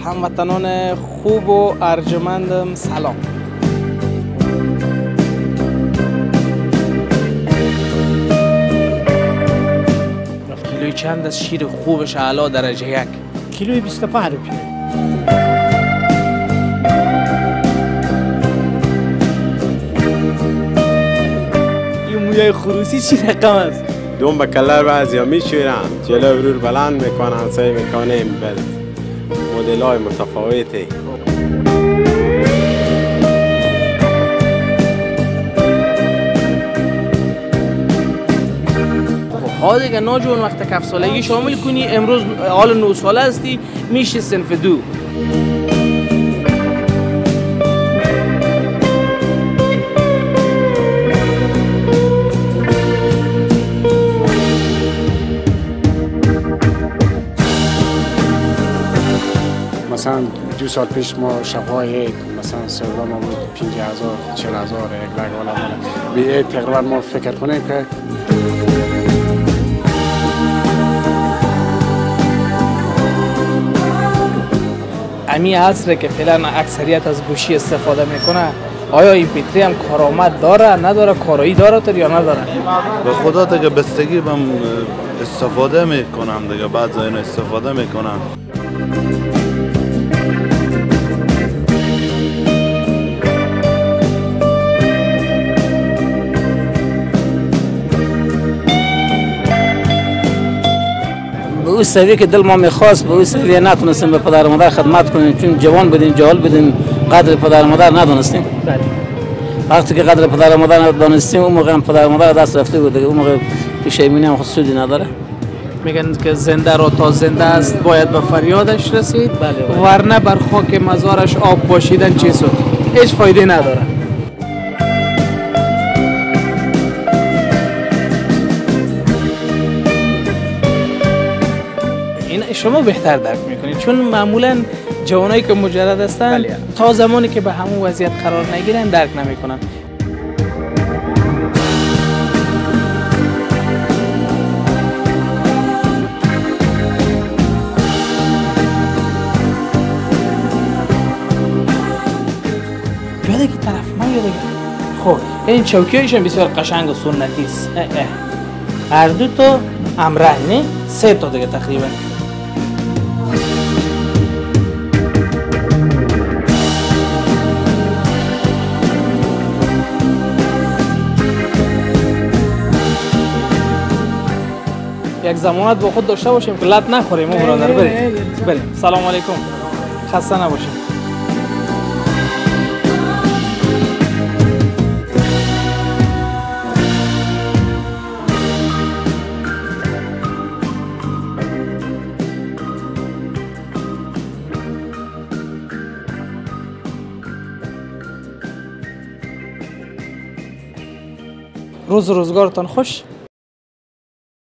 هموطنان خوب و ارجمندم سلام. کیلوی چند از شیر خوبش اعلی درجه یک؟ کیلوی 25 روپیه. این مویای خروسی چی رقم است؟ دوم به کلر بعضی ها میشورن، جلو رور بلند میکنن، سعی میکنیم بله مدل های متفاوتی. ها دیگه ناجوان وقت کف سالگی شامل کنی، امروز حال 9 ساله هستی، میشی صنف 2. مثلا 2 سال پیش ما شب‌های مثلا سودا ما بود 50,000 40,000 1 لک والا به تقریبا ما فکر کنیم که امی عصر که فعلا اکثریت از گوشی استفاده میکنه، آیا این پیتری هم کارآمد داره نداره، کارایی داره یا نداره؟ به خدا دیگه بستگی بهم استفاده میکنم دیگه، بعد از این استفاده میکنم. به اون سویه که دل ما میخواست به اون سویه نتونستیم به پدر و مادر خدمت کنیم، چون جوان بودیم، جاهل بودیم، قدر پدر و مادر ندانستیم. وقتی که قدر پدر و مادر ندانستیم اون موقع هم پدر و مادر دست رفته بود دیگه، اون موقع پشیمونی هم خود سودی نداره. میگن که زنده را تا زنده است باید به فریادش رسید، بله. ورنه بر خاک مزارش آب باشیدن چه سود، هیچ فایده نداره. این شما بهتر درک میکنید، چون معمولا جوانایی که مجرد هستن تا زمانی که به همون وضعیت قرار نگیرن درک نمیکنن. یاده که طرف من یاده. خب این چوکی هم بسیار قشنگ و سنتی است. هر دو تا امرنگ نه؟ 3 تا دیگه تقریبا. یک زمانت با خود داشته باشیم که لط نخوریم. برادر بریم بریم. سلام علیکم، خسته نباشیم. روز روزگارتان خوش.